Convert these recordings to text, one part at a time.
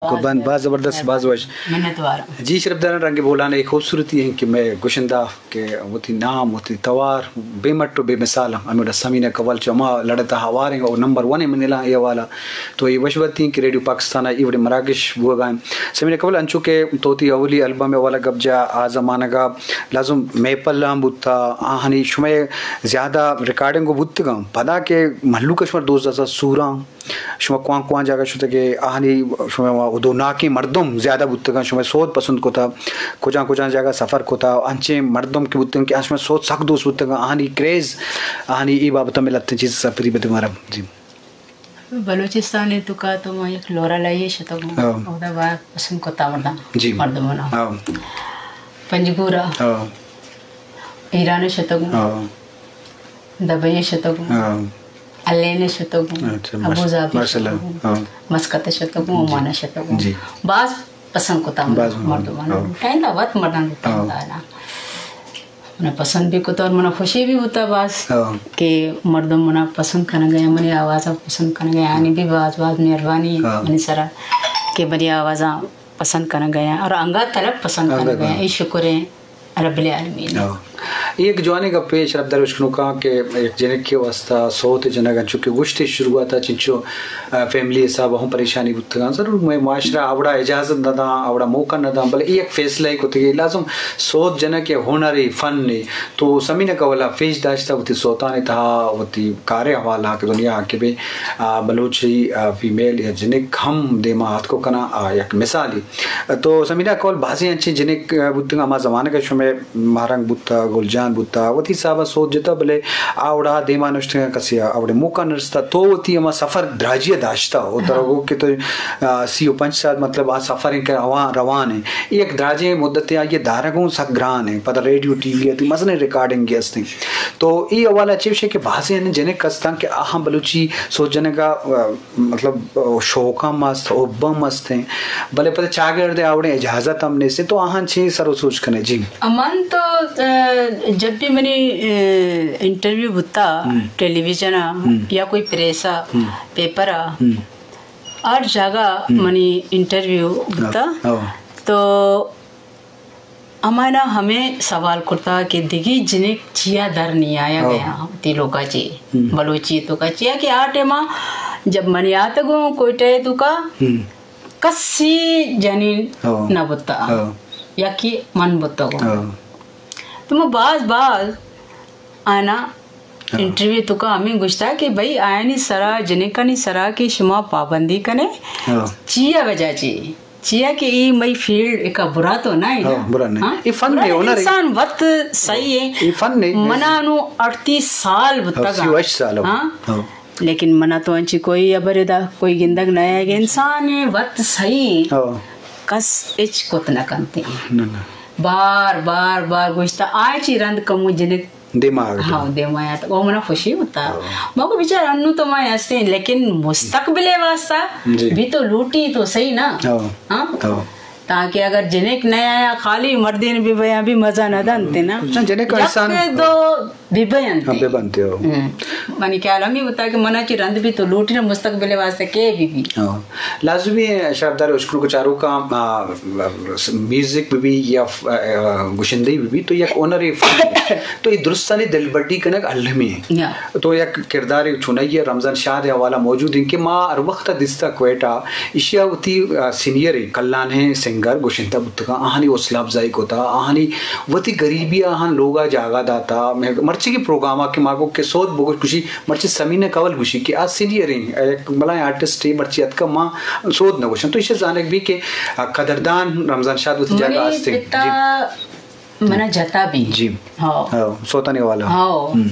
قربان، باز زبردست، باز وش۔ منتوار۔ جی شرفداران، رنگ بولان ءِ خوبصورتی ایں کہ مئے گشندہ کہ وتی نام، وتی توار بے مٹ و بے مثال ایں۔ ہمے وڑا ثمینہ کول چو ہما لڑ ءِ تہا ہوار ایں او نمبر ون ایں منی ہلاں اے حوالہ۔ تو اے وش بہتی ایں کہ ریڈیو پاکستان ءَ اے وڑیں مراگش بوگا ایں۔ ثمینہ کول، انچو کہ تو وتی اولی البم ءِ حوالہ گپ جا، آ زمانگ ءَ لازم محفل ہم بوتا، آہانی شمئے زیادہ ریکارڈنگ بوتگاں، پدا کہ مہلوک ءَ شمارا دوست داشتا، سوراں شما کوان کوان جاگہ شتگے، آہانی شما ہدوناکیں مردم زیادہ بوتگاں، شما سوت پسند کتا، کجان کجان جاگہ سفر کتا، انچیں مردم کہ بوتگاں کہ آ شما سوت سک دوست بوتگاں، آہانی کریز، آہانی اے بابت ءَ مئے لہتیں چیز سرپدی بدے مارا۔ جی۔ بلوچستان ءِ توکا تو ما یک لورالائی ءَ شتگوں، ہاں۔ اودا باز پسند کتا مردم، جی۔ مردماں۔ ہاں۔ پنجگور ءَ۔ ہاں۔ ایران ءَ شتگوں۔ ہاں۔ دبئی ءَ شتگوں۔ ہاں۔ الین ءَ شتگوں۔ اچھا، ماش-، ابوظہبی ءَ ماشاءاللہ۔ شتگوں۔ ہاں۔ مسقط ءَ شتگوں، جی۔ عمان ءَ شتگوں۔ جی۔ باز پسند کتا من باز مردم۔ مردماں۔ ہاں۔ لوٹائیں دا وت مردم لوٹائیں ہاں۔ دا نا۔ منا پسند بھی کتا اور منا خوشی بھی ہوتا باز ہاں۔ کہ مردم منا پسند کنگ ءَ، منی آواز پسند کنگ ءَ، آنی بھی باز باز مہربانی ہاں۔ منی سرا کہ منی آواز پسند کنگ ءَ اور انگا طلب پسند انگا کنگ ءَ۔ طلب۔ اے شکر ایں۔ رب العالمین۔ ہاں۔ اے یک جوانیں گپے شرفدار اشکنوکاں کہ یک جنکے واسطہ سوت جنگ انچو کہ گوشتے شروعات ءَ چنچو، آ، فیملی حساب ءَ ہم پریشانی بوتگاں۔ ضرور مئے معاشرہ آوڑا اجازت نہ داں، آوڑا موقع نہ داں، بلے اے یک فیصلہ ئے کتگے لازم سوت جنگ کہ ہنرے، فن ئے۔ تو ثمینہ کول ءَ پیش داشتہ وتی سوتانی تہا وتی کارے حوالہ کہ دنیا کہ بے، آ، بلوچی، آ، فیمیل یا جنک ہم دیما آتکو کناں، آ، یک مثالے۔ تو ثمینہ کول بازیں انچیں جنک بوتگاں ہما زمانگ ءَ شمئے ماہرنگ بوتا، گل جان بوتا، وتی حساب ءَ سوت جتا، بلے آ وڑا دیما نشتگاں کسی ءَ آ وڑیں موقع نرستا۔ تو وتی ہما سفر دراجی ءَ داشتا، او ترا ہاں۔ گو کہ تو، آ، سی و پنچ سال مطلب آ سفر ایں کہ روان، روان ایں۔ اے یک دراجیں مدتے آئی ءِ دارگ اوں سک گران ایں۔ پدا ریڈیو، ٹی وی ءَ تئی مزنیں ریکارڈنگے ہستیں۔ تو اے حوالہ چے گوشے کہ بازیں جنک ہستاں کہ آہاں بلوچی سوت جنگ ءَ، آ، مطلب، آ، شوق ہم است، حب ہم است ایں، بلے پدا چاگرد ءِ آوڑیں اجازت ہم نیست ایں، تو آہاں چے سر و سوج کنے؟ جی۔ من تو، آ، جب بھی منی، آ، انٹرویو بوتا ہم۔ ٹیلی ویژن ءَ ہم۔ یا کوئی پریس ءَ، ہم۔ پیپر ءَ، ہم۔ ہر جاگہ ہم۔ منی انٹرویو بوتا۔ ہاں۔ تو ہمانا ہمے سوال کرتا کہ دگی جنک چیا در نی آیا ہاں۔ گیا وتی لوکا چی، ہم۔ بلوچی توکا چیا کہ آ ٹائما جب من یاتگوں کوئٹہ توکا ہم۔ کسی جنین ہاں۔ نہ بوتا۔ ہاں۔ یکی من بوتگوں۔ ہاں۔ تو ما باز باز آنا ہاں۔ انٹرویو توکا ہمیں گوشتا کہ بھئی آیانی سرا، جنکانی سرا کہ شما پابندی کنے، ہاں۔ چیا وجہ چی؟ چیا کہ ای مئی فیلڈ ایک برا تو نہ ہے نا؟ ہاں، برا نہیں۔ ہاں؟ اے فن برا ہے، نہیں، ہنر ہے۔ انسان وت صحیح ہے۔ اے فن ہے۔ منا نو اڑتیس سال ہاں، بتگا۔ سی و ہشت سال ہو۔ ہاں؟ ہاں۔ لیکن منا تو انچی کوئی ابر دا، کوئی گندگ نہ ہے کہ انسان ہے، وت صحیح ہے۔ ہاں۔ کس اچ کت نہ کنتے۔ نہ، نہ۔ بار، بار، بار گوشتا، آئے چی رند کمو جنک دیما آ گیا۔ ہاں، دیما آیا تو وہ منا خوشی ہوتا۔ ہاں۔ مگو بیچار انو تو مائے ہستے، لیکن مستقبل واسطہ جی۔ بھی تو لوٹی تو صحیح نا۔ ہاں۔ ہاں؟ ہاں۔ تاکہ اگر جنک نہ آیا، خالی مردین بھی بیا بھی مزہ نہ دنتے نا۔ نہ، جنک یک انسان دو بھی بینتے۔ ہاں، بھی بنتے ہو۔ ہم۔ منی خیال ہمیں ہوتا کہ منا چی رند بھی تو لوٹی نا مستقبل واسطہ کے بھی بھی۔ ہاں۔ لازمی ہے شرفدار اشکنوک چاروکاں، آ، میوزک بہ بی یا، آ، گشندہی بہ بی تو یک ہنرے، فنے۔ تو اے درستانی دلبڈی کنگ المی ایں۔ یا۔ تو یک کردارے چونائی ہے رمضان شاد ءِ حوالہ موجود ایں کہ ما ہر وقت دیستا کوئٹہ ایشیا وتی، آ، سینئر ایں کلان ایں سنگر گشندہ بوتگاں، آہانی حوصلہ افزائی کتا، آہانی وتی غریبی آہان لوگا جاگہ داتا، مرچی کی پروگرام کہ ما گو کہ سوت بگوش کشی مرچی ثمینہ کول گوشی کہ آ سینئر ایں، یک بلائیں آرٹسٹ ایں، مرچی اتکا ما سوت نہ گوشن۔ تو ایشی زانگ بی کہ قدردان رمضان شاد وتی جاگہ منی ہستیں۔ پتا جی۔ منا جتا بی۔ جی۔ ہاں۔ ہاں، سوتانی والا۔ ہاں۔ ہم۔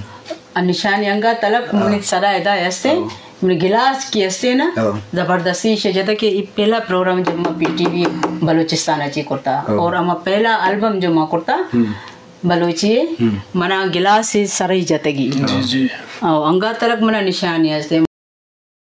نشانی انگا تلک ہاں۔ منی سرا ادا ہستیں۔ ہاں۔ منی گلاس کی ہستیں نا۔ ہاں۔ زبردستی شجتا کہ ای پہلا پروگرام جو ما پی ٹی وی بلوچستان چی کرتا۔ ہاں۔ اور اما پہلا البم جو ما کرتا۔ ہم۔ بلوچی ہم۔ منا گلاس سرئی جتگی۔ جی، جی۔ او انگا تلک منا نشانی ہستیں۔